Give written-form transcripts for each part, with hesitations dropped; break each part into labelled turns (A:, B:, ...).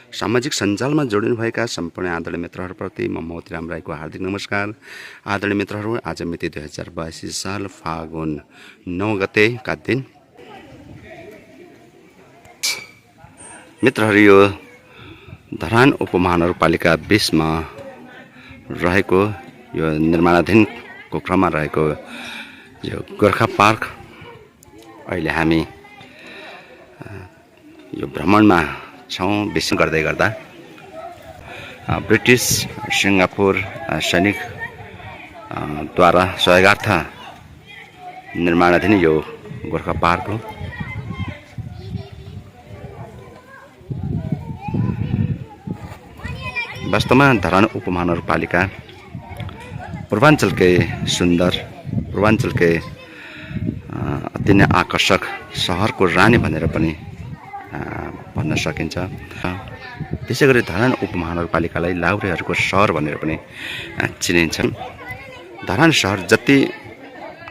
A: सामाजिक सञ्जालमा जोडिनुभएका सम्पूर्ण आदरणीय मित्रहरूप्रति म मोतीराम राईको हार्दिक नमस्कार। आदरणीय मित्रहरू, आज मिति 2082 साल फागुन 9 गतेका दिन मित्रहरू, यो धरान उपमहानगरपालिका 20 मा रहेको यो निर्माणाधीनको क्रममा रहेको यो गोर्खा पार्क अहिले हामी यो भ्रमणमा छौँ। विशेष गर्दै गर्दा ब्रिटिस सिङ्गापुर सैनिक द्वारा सहयोगार्थ निर्माणाधीन यो गोर्खा पार्क हो। वास्तवमा धरान उपमहानगरपालिका पूर्वाञ्चलकै सुन्दर, पूर्वाञ्चलकै अति नै आकर्षक सहरको रानी भनेर पनि भन्न सकिन्छ। त्यसै गरी धरान उपमहानगरपालिकालाई लाहुरेहरूको सहर भनेर पनि चिनिन्छ। धरान सहर जति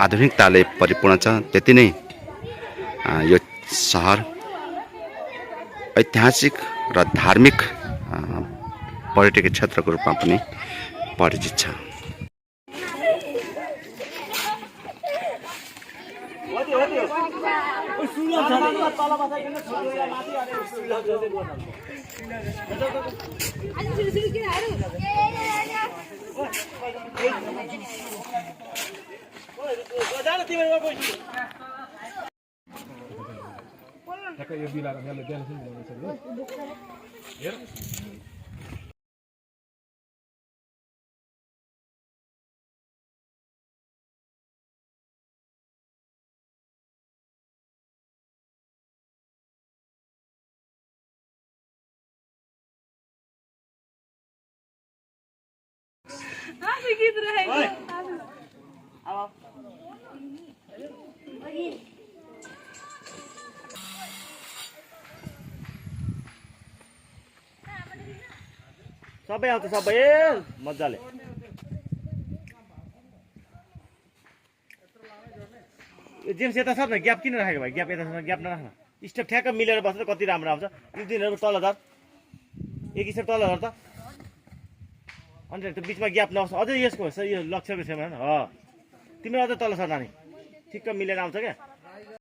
A: आधुनिकताले परिपूर्ण छ, त्यति नै यो सहर ऐतिहासिक र धार्मिक पर्यटकीय क्षेत्रको रूपमा पनि परिचित छ।
B: सबै आउँछ, सबै मजाले। जेम्स यता छ न, ग्याप किन राखेको भाइ? ग्याप यतासँग ग्याप नराख्न, स्टेप ठ्याक्क मिलेर बस्दा कति राम्रो आउँछ। यो दिनहरू तल झर, एक स्टेप तल झर त, अन्त त्यो बिचमा ग्याप नहोस्। अझै यसको यो लक्ष्यको छेउमा तिम्रो अझ तल छ नानी, ठिक्क मिलेर आउँछ क्या।